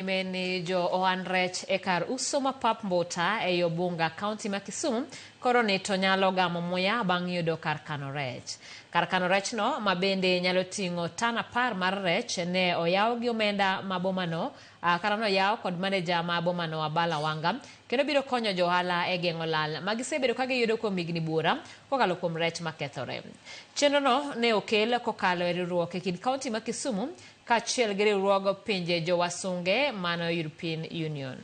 Ni jo ohand rech e kar uso ma pap Mbuta ei Obunga, kaunti ma Kisumu, koro ni to nyalo gamo muya bang' yudo kar kano rech. Kar kano rechno, ma bende nyalo ting'o tan 10 mar rech, ne oyaw gi omenda ma bomano, kata noyaw kod maneja ma bomano Abala Wanga, kendo biro konyo jo ohala e geng'o lal ma gisebedo ka giyudo kuom higni buora kokalo kuom rech makethore. Chenrono ne okel kokalo e riwruok e kind kaunti ma Kisumu kaachiel gi riwruog pinje jowasunge mano European Union.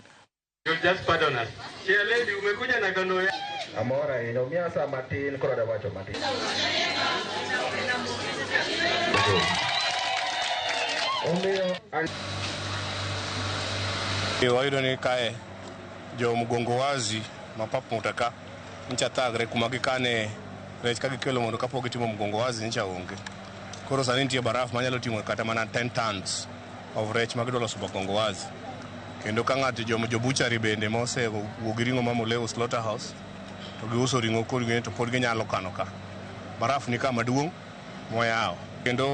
You'll just pardon us. Chair lady, umekuja na kando ya. Amor ahinya, umiya sa matin koro adwa wacho matin. Omiyo an Wayudo ni kae jo mgongo wazi ma pap muta ka ncha thagre kuma gikane rech ka gikelo mondo kapok gitimo mgongo wazi ncha onge. Koro sani nitie baraf manyalo ting'o kata mana 10 tons of rech ma gidwa loso mgongo wazi. Kendo ka ng'ato jo butchery bende mose wuok gi ring'o ma Moleo slaughterhouse to giuso ring'o kod to pod ginyalo kano ka. Baraf ni kama duong' moyawo. Kendo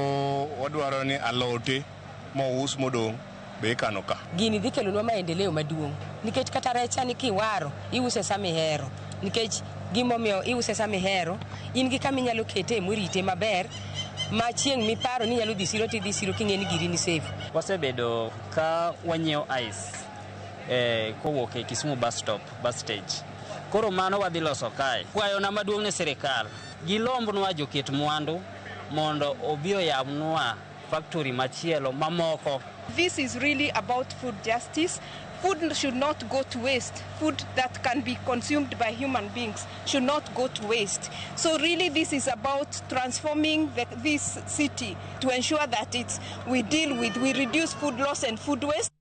wadwaro ni alote mous modong' be ikano ka. Gini dhi kelonwa maendeleo maduong' nikech kata rechani kiwaro iuse sama ihero nikech gimomiyo iuse sama ihero in gi kama inyalo kete morite maber ma chieng' miparo ni inyalo dhi siro tidhi siro king'e ni giri ni safe. Wasebedo ka wanyiewo ice kowuok e Kisumu bus stop, bus stage. Koro mano wadhi loso kae. Kwayona maduong' ne sirikal, gilombnwa joket mwandu mondo obi oyabnwa factory machielo mamoko. This is really about food justice. Food should not go to waste. Food that can be consumed by human beings should not go to waste. So really this is about transforming this city to ensure that we reduce food loss and food waste.